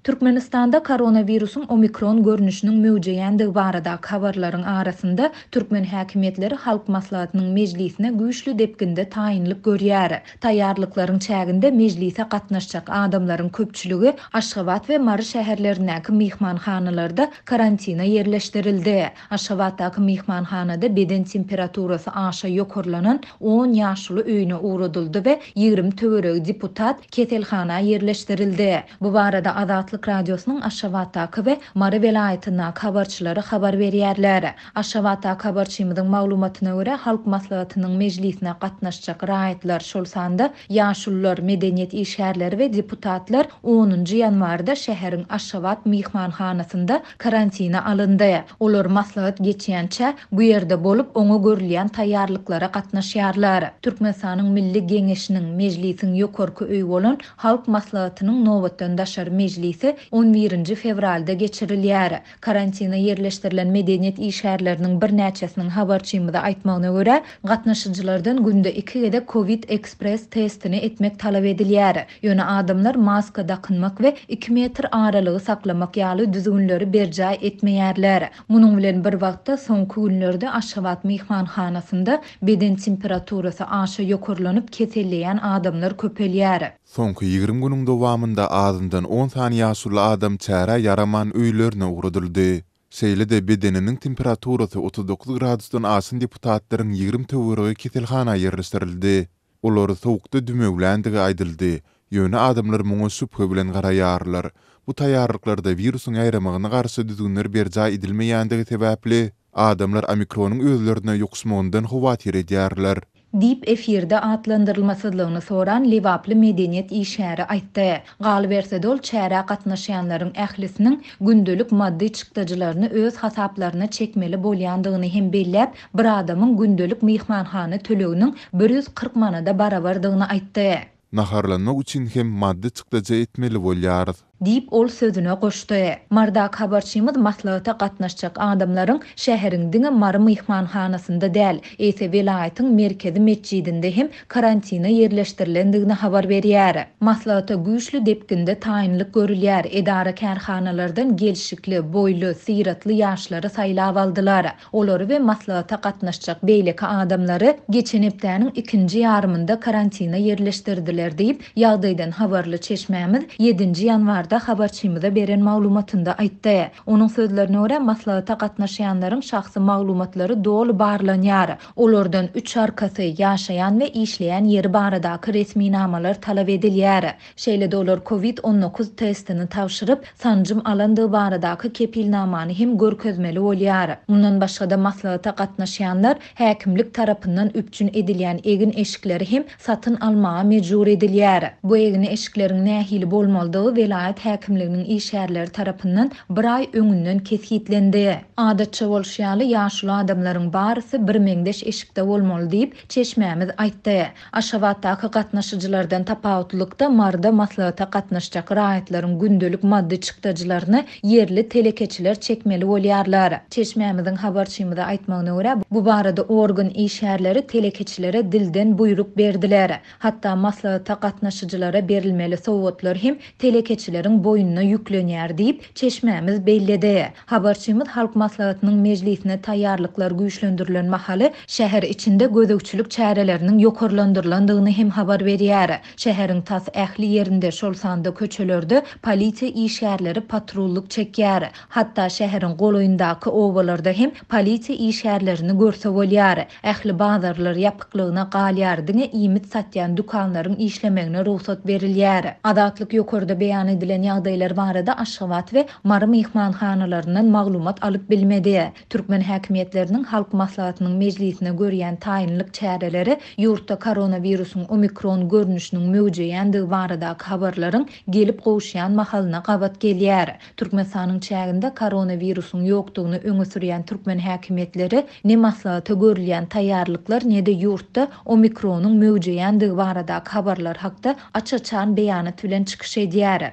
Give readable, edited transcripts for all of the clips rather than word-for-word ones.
Türkmenistanda koronawirusyň omikron görnüşiniň möwjeýändigi baradaky habarlaryň arasynda, türkmen häkimiýetleri Halk Maslahatynyň mejlisine güýçli depginde taýynlyk görýär. Taýýarlyklaryň çäginde mejlise gatnaşjak adamlaryň köpçüligi Aşgabat we Mary şäherlerindäki myhmanhanalarda karantina ýerleşdirildi. Aşgabatdaky myhmanhanada beden temperaturasy aşa ýokarlanan on ýaşuly öýüne ugradyldy we 20 töweregi deputat keselhana ýerleşdirildi. Bu barada Azatlyk Radiosynyň Aşgabatdaky we Mary welaýatyndaky habarçylary habar berýärler. Aşgabatdaky habarçymyzyň maglumatyna görä, Halk Maslahatynyň mejlisine gatnaşjak raýatlar, şol sanda ýaşulular, medeniýet işgärleri we deputatlar onunjy ýanwarda şäheriň Aşgabat myhmanhanasynda karantina alyndy. Olar maslahat geçýänçä, bu ýerde bolup, oňa görülýän taýýarlyklara gatnaşýarlar. Türkmenistanyň Milli Geňeşiniň, Mejlisiň ýokarky öýi bolan Halk Maslahatynyň nobatdan daşary mejlisi on birinji fewralda geçirilýär. Karantina ýerleşdirilen medeniýet işgärleriniň birnäçesiniň habarçymyza aýtmagyna görä, gatnaşyjylardan günde iki gezek Covid Express testini etmek talap edilýär. Ýöne adamlar maska dakynmak we iki metr aralygy saklamak ýaly düzgünleri berjaý etmeýärler. Munuň bilen bir wagtda, soňky günlerde Aşgabat myhmanhanasynda beden temperaturasy aşa ýokarlanyp keselleýän adamlar köpelýär. Soňky 20 günüň dowamynda azyndan on sany ýaşuly adam çärä ýaraman öýlerine ugradyldy. Şeýle-de bedeniniň temperaturasy 39 gradusdan aşan deputatlaryň 20 töweregi keselhana ýerleşdirildi. Olary sowukda dümewländigi aýdyldy, ýöne adamlar muňa şübhe bilen garaýarlar. Bu taýýarlyklarda wirusyň ýaýramagyna garşy düzgünler berjaý edilmeýändigi sebäpli, adamlar omikronyň özlerine ýokuşmagyndan howatyr edýärler. Diýip, efirde atlandyrylmasyzlygyny soran lebaply medeniýet işgäri aýtdy. Galyberse-de, ol çärä gatnaşýanlaryň ählisiniň gündelik maddy çykdajylaryny öz hasaplaryna çekmeli bolýandygyny hem belläp, bir adamyň gündelik myhmanhana töleginiň 140 manada barabardygyny aýtdy. Naharlanmak üçin hem maddy çykdajy etmeli bolýarys. Diýip, ol sözüne goşdy. Marydaky habarçymyz maslahata gatnaşjak adamlaryň şäheriň diňe Mary myhmanhanasynda däl, eýse welaýatyň merkezi metjidinde hem karantina ýerleşdirilendigini habar berýär. Maslahata güýçli depginde taýynlyk görülýär, edara-kärhanalardan gelşikli, boýly, syratly ýaşlary saýlap aldylar. Olary we maslahata gatnaşjak beýleki adamlary geçen hepdäniň ikinji ýarymynda karantina ýerleşdirdiler diýip, ýagdaýdan habarly çeşmämiz ýedinji ýanwarda habarçymyza beren maglumatynda aýtdy. Onuň sözlerine görä, maslahata gatnaşýanlaryň şahsy maglumatlary doly barlanýar. Olardan üç arkasy, ýaşaýan we işleýän ýeri baradaky resminamalar talap edilýär. Şeýle-de olar Covid 19 testini tabşyryp, sanjym alandygy baradaky kepilnamany hem görkezmeli bolýar. Mundan başga-da maslahata gatnaşýanlar häkimlik tarapyndan üpjün edilýän egin-eşikleri hem satyn almaga mejbur edilýär. Bu egin-eşikleriň nähili bolmalydygy welaýat häkimliginiň işgärleri tarapyndan bir aý öňünden kesgitlendi. Adatça bolşy ýaly, ýaşuly adamlaryň barysy birmeňzeş eşikde bolmaly diýip, çeşmämiz aýtdy. Aşgabatdaky gatnaşyjylardan tapawutlylykda, Maryda maslahata gatnaşjak raýatlaryň gündelik maddy çykdajylaryny ýerli telekeçiler çekmeli bolýarlar. Çeşmämiziň habarçymyza aýtmagyna görä, bu barada organ işgärleri telekeçilere dilden buýruk berdiler. Hatda maslahata gatnaşyjylara berilmeli sowgatlar hem telekeçileriň boýnuna ýüklenýär diýip, çeşmämiz belledi. Habarçymyz Halk Maslahatynyň mejlisine taýýarlyklar güýçlendirilen mahaly şäher içinde gözegçilik çäreleriniň ýokarlandyrylandygyny hem habar berýär. Şäheriň tas ähli ýerinde, şol sanda köçelerde polisiýa işgärleri patrullyk çekýär. Hatda şäheriň golaýyndaky obalarda hem polisiýa işgärlerini görse bolýar. Ähli bazarlar ýapyklygyna galýar, diňe iýmit satýan dükanlaryň işlemegine rugsat berilýär. Azatlyk ýokarda beýan edilen ýagdaýlar barada Aşgabat we Mary myhmanhanalaryndan maglumat alyp bilmedi. Türkmen häkimiýetleriniň Halk Maslahatynyň mejlisine görýän taýynlyk çäreleri ýurtda koronawirusyň omikron görnüşiniň möwjeýändigi baradaky habarlaryň gelip gowuşýan mahalyna gabat gelýär. Türkmenistanyň çäginde koronawirusyň ýokdugyny öňe sürýän türkmen häkimiýetleri ne maslahata görülýän taýýarlyklar, ne-de ýurtda omikronyň möwjeýändigi baradaky habarlar hakda aç-açan beýanat bilen çykyş edýär.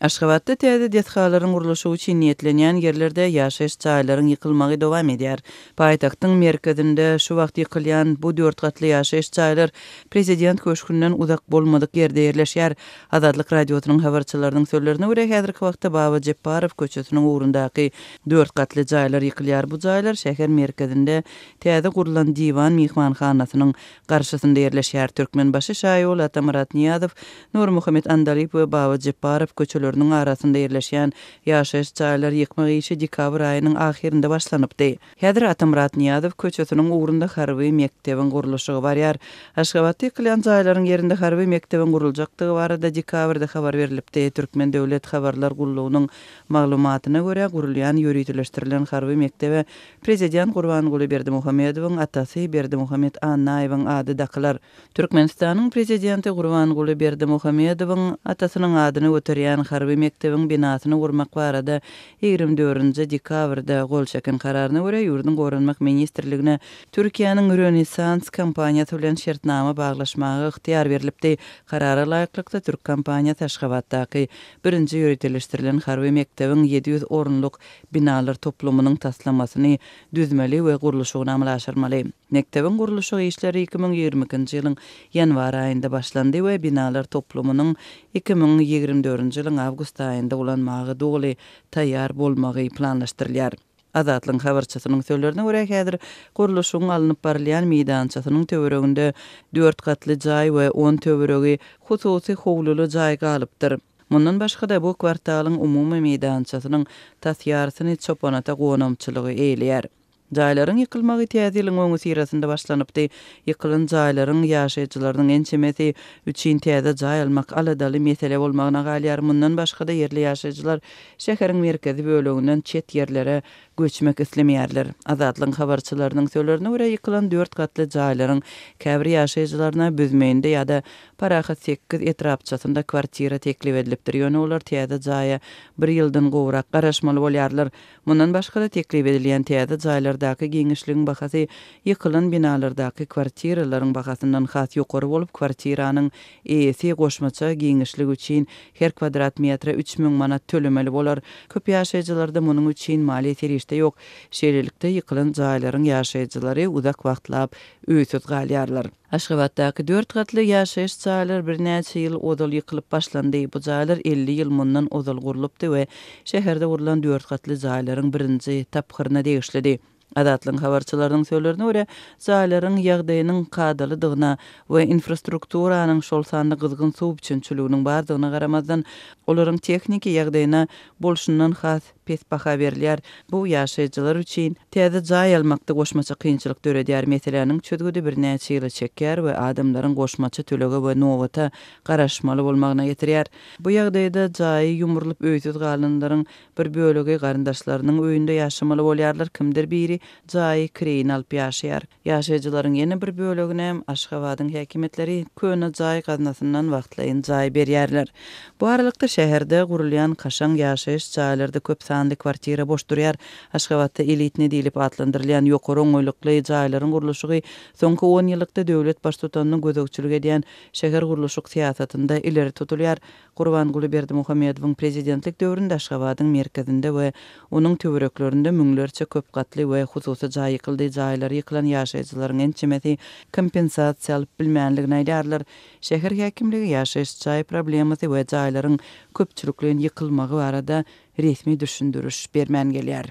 Aşgabatda täze desgalaryň gurluşygy üçin niýetlenýän ýerlerde ýaşaýyş jaýlaryň ýykylmagy dowam edýär. Paýtagtyň merkezinde şu wagt ýykylýan bu dört gatly ýaşaýyş jaýlar Prezident köşgünden uzak bolmadyk ýerde ýerleşýär. Azatlyk Radiosynyň habarçylarynyň sözlerine görä, häzirki wagtda Baba Jepbarow köçesiniň ugrundaky dört gatly jaýlar ýykylýar. Bu jaýlar şäher merkezinde täze gurlan Diwan myhmanhanasynyň garşysynda ýerleşýär. Türkmenbaşy şaýoly Atamyrat Nyýazow, Nurmuhammet Andalyp we Baba Jepbarow köçeleriniň arasynda ýerleşýän ýaşaýyş jaýlary ýykmak işi dekabr aýynyň ahyrynda başlanypdy. Häzir Atamyrat Nyýazow köçesiniň ugrunda harby mekdebiň gurluşygy barýar. Aşgabatda ýykylýan jaýlaryň ýerinde harby mekdebiň guruljakdygy barada dekabrda habar berlipdi. Türkmen döwlet habarlar gullugynyň maglumatyna görä, gurulýan ýöriteleşdirilen harby mekdebe Prezident Gurbanguly Berdimuhamedowyň atasy Berdimuhamet Annaýewiň ady dakylar. Türkmenistanyň Prezidenti Gurbanguly Berdimuhamedowyň atasynyň adyny göterýän harby mekdebiň binasyny gurmak barada 24-nji dekabrda gol çeken Kararyna görä, ýurduň Goranmak ministrligine Türkiýäniň Rönesans kompaniýasy bilen şertnama baglaşmaga ygtyýar berlipdi. Karara laýyklykda, türk kompaniýasy Aşgabatdaky birinji ýöriteleşdirilen harby mekdebiň 700 orunlyk binalar toplumynyň taslamasyny düzmeli we gurluşygyny amala aşyrmaly. Mekdebiň gurluşyk işleri 2022-nji ýylyň ýanwar aýynda başlandy we binalar toplumynyň 2024-nji ýylyň awgust aýynda ulanmaga doly taýýar bolmagy planlaşdyrylýar. Azatlygyň habarçysynyň sözlerine görä, häzir gurluşygyň alnyp barylýan meýdançasynyň töwereginde dört gatly jaý we on töweregi hususy howluly jaý galypdyr. Mundan başga-da, bu kwartalyň umumy meýdançasynyň tas ýarysyny Çopanata gonamçylygy eýeleýär. Jaýlaryň ýykylmagy Täze ýylyň öňüsyrasynda başlanypdy. Ýykylan jaýlaryň ýaşaýjylarynyň ençemesi üçin täze jaý almak aladaly mesele bolmagyna galýar. Mundan başga-da, ýerli ýaşaýjylar şäheriň merkezi böleginden çet ýerlere göçmek islemeýärler. Azatlygyň habarçylarynyň sözlerine görä, ýykylan dört gatly jaýlaryň käbir ýaşaýjylaryna Büzmeýinde ýa-da Parahat sekiz etrapçasynda kwartira teklip edilipdir, ýöne olar täze jaýa bir ýyldan gowrak garaşmaly bolýarlar. Mundan başga-da, teklip edilýän täze jaýlardaky giňişligiň bahasy ýykylan binalardaky kwartiralaryň bahasyndan has ýokary bolup, kwartiranyň eýesi goşmaça giňişlik üçin her kwadrat metre 3000 manat tölemeli bolar. Köp ýaşaýjylarda munuň üçin maliýe serişde ýok. Şeýlelikde, ýykylan jaýlaryň ýaşaýjylary uzak wagtlap öýsüz galýarlar. Aşgabatdaky dört gatly ýaşaýyş jaýlar birnäçe ýyl ozal ýykylyp başlandy. Bu jaýlar 50 ýyl mundan ozal gurlupdy we şäherde gurlan dört gatly jaýlaryň birinji tapgyryna degişlidi. Azatlygyň habarçylarynyň sözlerine görä, jaýlaryň ýagdaýynyň kadalydygyna we infrastrukturanyň, şol sanda gyzgyn suw üpjünçiliginiň bardygyna garamazdan, olaryň tehniki ýagdaýyna bolşundan has pes baha berilýär. Bu ýaşaýjylar üçin täze jaý almakda goşmaça kynçylyk döredýär. Meseläniň çözgüdi birnäçe ýyla çekýär we adamlaryň goşmaça tölege we nobata garaşmaly bolmagyna getirýär. Bu ýagdaýda jaýy ýumrulyp öýsüz galanlaryň bir bölegi garyndaşlarynyň öýünde ýaşamaly bolýarlar, kimdir biri jaýy kireýine alyp ýaşaýar. Ýaşaýjylaryň ýene bir bölegine Aşgabadyň häkimiýetleri köne jaý gaznasyndan wagtlaýyn jaý berýärler. Bu aralykda, şäherde gurulýan kaşaň ýaşaýyş jaýlarda köp sanly kwartira boş durýar. Aşgabatda elitnyý diýlip atlandyrylýan ýokary oňaýlykly jaýlaryň gurluşygy soňky on ýyllykda döwlet Baştutanynyň gözegçilik edýän şähergurluşyk syýasatynda ileri tutulýar. Gurbanguly Berdimuhamedowyň prezidentlik döwründe Aşgabadyň merkezinde we onuň töwereklerinde müňlerçe köp gatly we hususy jaý ýykyldy, jaýlary ýykylan ýaşaýjylaryň ençemesi kompensasiýa alyp bilmänligini aýdýarlar. Şäher häkimligi ýaşaýyş jaý problemasy we jaýlaryň köpçülikleýin ýykylmagy barada resmi düşündiriş bermän gelýär.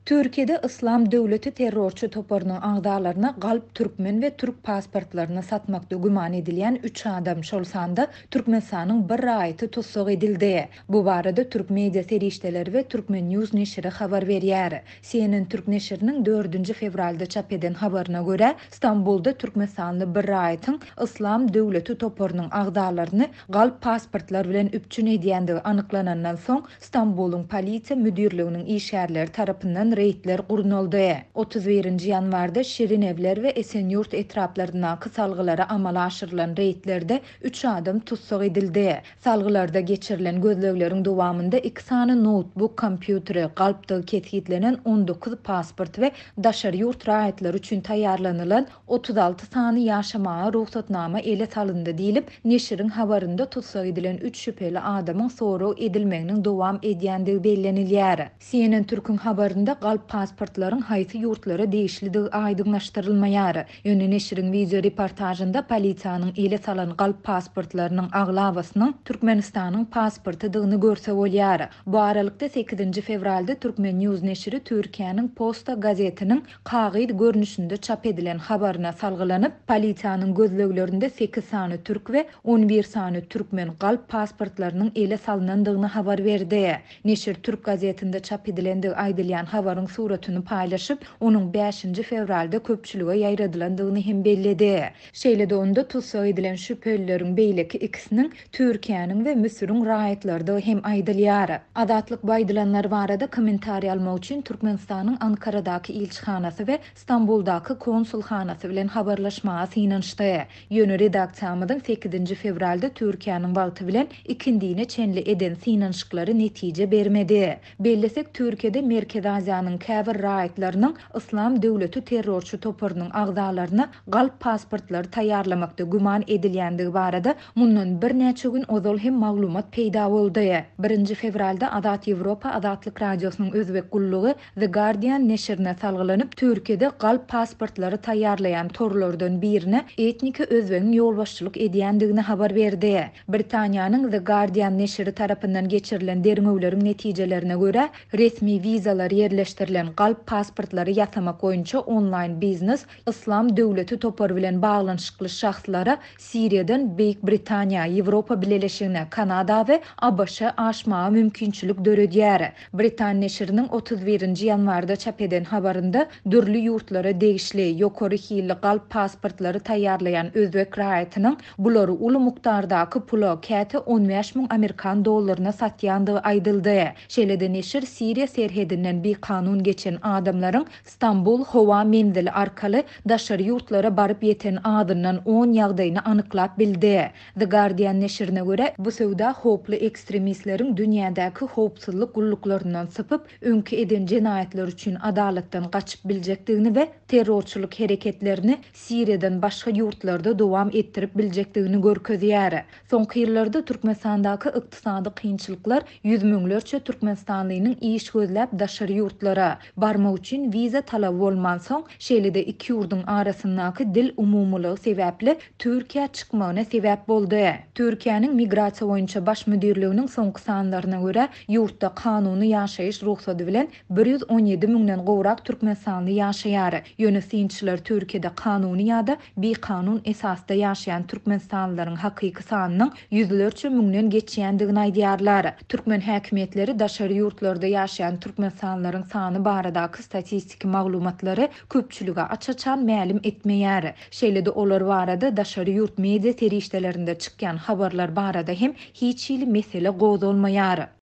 Türkiýede Yslam döwleti terrorçy toparynyň agzalaryna galp türkmen we türk pasportlaryny satmakda güman edilýän üç adam, şol sanda Türkmenistanyň bir raýaty tussag edildi. Bu barada türk media serişdeleri we Turkmen News neşiri habar berýär. CNN türk neşiriniň dördünji fewralda çap eden habaryna görä, Stambulda türkmenistanly bir raýatyň Yslam döwleti toparynyň agzalaryny galp pasportlar bilen üpjün edýändigi anyklanandan soň, Stambulyň polisiýa müdirliginiň işgärleri tarapyndan. reýdler gurnaldy. 31-nji ýanwarda Şirinewler we Esenýurt etraplaryndaky salgylara amala aşyrylan reýdlerde üç adam tussag edildi. Salgylarda geçirilen gözlegleriň dowamynda iki sany noutbuk kompýuteri, galpdygy kesgitlenen 19 pasport we daşary ýurt raýatlary üçin taýýarlanylan 36 sany ýaşamaga rugsatnama ele salyndy diýlip, neşiriň habarynda tussag edilen üç şübheli adamyň sorag edilmeginiň dowam edýändigi bellenilýär. CNN Türküň habarynda galp pasportlaryň haýsy ýurtlara degişlidigi aýdyňlaşdyrylmaýar. Ýöne neşiriň wideo reportažynda polisiýanyň ele salan galp pasportlarynyň aglabasynyň Türkmenistanyň pasportydygyny görse bolýar. Bu aralykda sekizinji fewralda Turkmen News neşiri Türkiýäniň Posta gazetiniň kagyz görnüşinde çap edilen habaryna salgylanyp, polisiýanyň gözleglerinde sekiz sany türk we 11 sany türkmen galp pasportlarynyň ele salnandygyny habar berdi. Neşir türk gazetinde çap edilendigi aýdylýan habaryň suratyny paýlaşyp, onuň bäşinji fewralda köpçülige ýaýradylandygyny hem belledi. Şeýle-de onda tussag edilen şübhelileriň beýleki ikisiniň Türkiýäniň we Müsüriň raýatlarydygy hem aýdylýar. Azatlyk bu aýdylanlar barada kommentariý almak üçin Türkmenistanyň Ankaradaky ilçihanasy we Stambuldaky konsulhanasy bilen habarlaşmaga synanyşdy. Ýöne redaksiýamyzyň sekizinji fewralda Türkiýäniň wagty bilen ikindine çenli eden synanyşyklary netije bermedi. Bellesek, Türkiýede Merkezi Aziýanyň käbir raýatlarynyň Yslam döwleti terrorçy toparynyň agzalaryna galp pasportlary taýýarlamakda güman edilýändigi barada mundan birnäçe gün ozal hem maglumat peýda boldy. Birinji fewralda Azat Ýewropa Azatlyk Radiosynyň özbek gullugy The Guardian neşirine salgylanyp, Türkiýede galp pasportlary taýýarlaýan torlardan birine etniki özbegiň ýolbaşçylyk edýändigini habar berdi. Britaniýanyň The Guardian neşiri tarapyndan geçirilen derňewleriň netijelerine görä, resmi wizalar ýerleşdirilen galp pasportlary ýasamak boýunça onlaýn biznes Yslam döwleti topary bilen baglanyşykly şahslara Siriýadan Beýik Britaniýa, Ýewropa Bileleşigine, Kanada we ABŞ aşmaga mümkinçilik döredýär. Britan neşiriniň 31-nji ýanwarda çap eden habarynda dürli ýurtlara degişli, ýokary hilli galp pasportlary taýýarlaýan özbek raýatynyň bulary uly mukdardaky pula, käte 15 müň amerikan dollaryna satýandygy aýdyldy. Şeýle-de neşir Siriýa serhedinden bikanun geçen adamlaryň Stambul howa menzili arkaly daşary ýurtlara baryp ýeten azyndan on ýagdaýyny anyklap bildi. The Guardian neşirine görä, bu söwda howply ekstremistleriň dünýädäki howpsuzlyk gulluklaryndan sypyp, öňki eden jenaýatlary üçin adalatdan gaçyp biljekdigini we terrorçylyk hereketlerini Siriýadan başga ýurtlarda dowam etdirip biljekdigini görkezýär. Soňky ýyllarda Türkmenistandaky ykdysady kynçylyklar ýüz müňlerçe türkmenistanlynyň iş gözläp daşary ýurtlara barmak üçin wiza talaby bolmansoň, şeýle-de iki ýurduň arasyndaky dil umumylygy sebäpli Türkiýä çykmagyna sebäp boldy. Türkiýäniň Migrasiýa boýunça baş müdirliginiň soňky sanlaryna görä, ýurtda kanuny ýaşaýyş rugsady bilen 117 müňden gowrak türkmenistanly ýaşaýar. Ýöne synçylar Türkiýede kanuny ýa-da bikanun esasda ýaşaýan türkmenistanlylaryň hakyky sanynyň ýüzlerçe müňden geçýändigini aýdýarlar. Türkmen häkimiýetleri daşary ýurtlarda ýaşaýan türkmenistanlylaryň sany baradaky statistiki maglumatlary köpçülige aç-açan mälim etmeýär. Şeýle-de olar barada daşary ýurt media serişdelerinde çykýan habarlar barada hem hiç hili mesele gozgalmaýar.